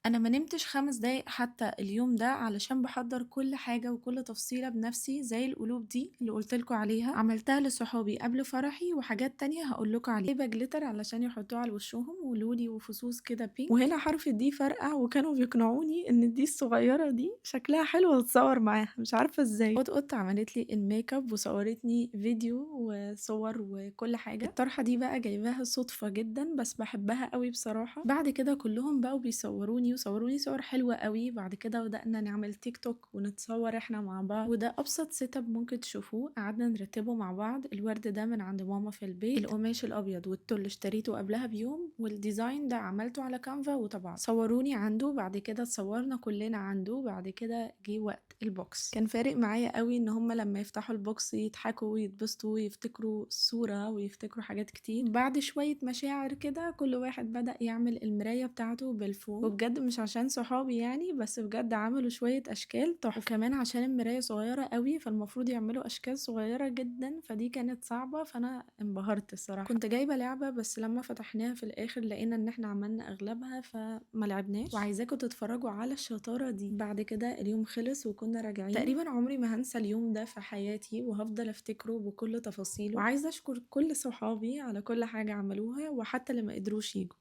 أنا ما نمتش 5 دقايق حتى اليوم ده علشان باحضّر كل حاجة وكل تفصيلة بنفسي، زي القلوب دي اللي قُلت لكم عليها، عملتها لصحابي قبل فرحي وحاجات تانية هاقول لكم عليها. جايبة glitter علشان يحطوه على وشهم ولولي وفصوص كده pink، وهنا حرف الD فرقع وكانوا بيقنعوني إن الD الصغيرة دي شكلها حلو أتصور معاها، مش عارفة إزاي. قطقط عملت لي الmakeup وصورتني فيديو وصور وكل حاجة. الطرحة دي بقى جايباها صدفة جدًا بس باحبها أوي بصراحة. بعد كده كلهم بقوا بيصوروني وصوروني صور حلوة أوي. بعد كده بدأنا نعمل تيك توك ونتصور احنا مع بعض، وده أبسط setup ممكن تشوفوه، قعدنا نرتبه مع بعض. الورد ده من عند ماما في البيت، القماش الأبيض والتل اشتريته قبلها بيوم، وال design ده عملته على Canva وطبعا صوروني عنده. بعد كده اتصورنا كلنا عنده. بعد كده جه وقت ال box. كان فارق معايا قوي ان هم لما يفتحوا ال box يضحكوا ويتبسطوا ويفتكروا الصورة ويفتكروا حاجات كتير. بعد شوية مشاعر كده كل واحد بدأ يعمل المراية بتاعته بالفوم، وبجد مش عشان صحابي يعني، بس بجد عملوا شوية أشكال تحفة. وكمان عشان المراية صغيرة قوي فالمفروض يعملوا أشكال صغيرة جدا، فدي كانت صعبة، فأنا انبهرت الصراحة. كنت جايبة لعبة بس لما فتحناها في الآخر لقينا إن احنا عملنا أغلبها فما لعبناش، وعايزاكم تتفرجوا على الشطارة دي. بعد كده اليوم خلص وكنا راجعين. تقريبا عمري ما هنسى اليوم ده في حياتي وهفضل افتكره بكل تفاصيله، وعايزة اشكر كل صحابي على كل حاجة عملوها وحتى اللي ما قدروش يجوا.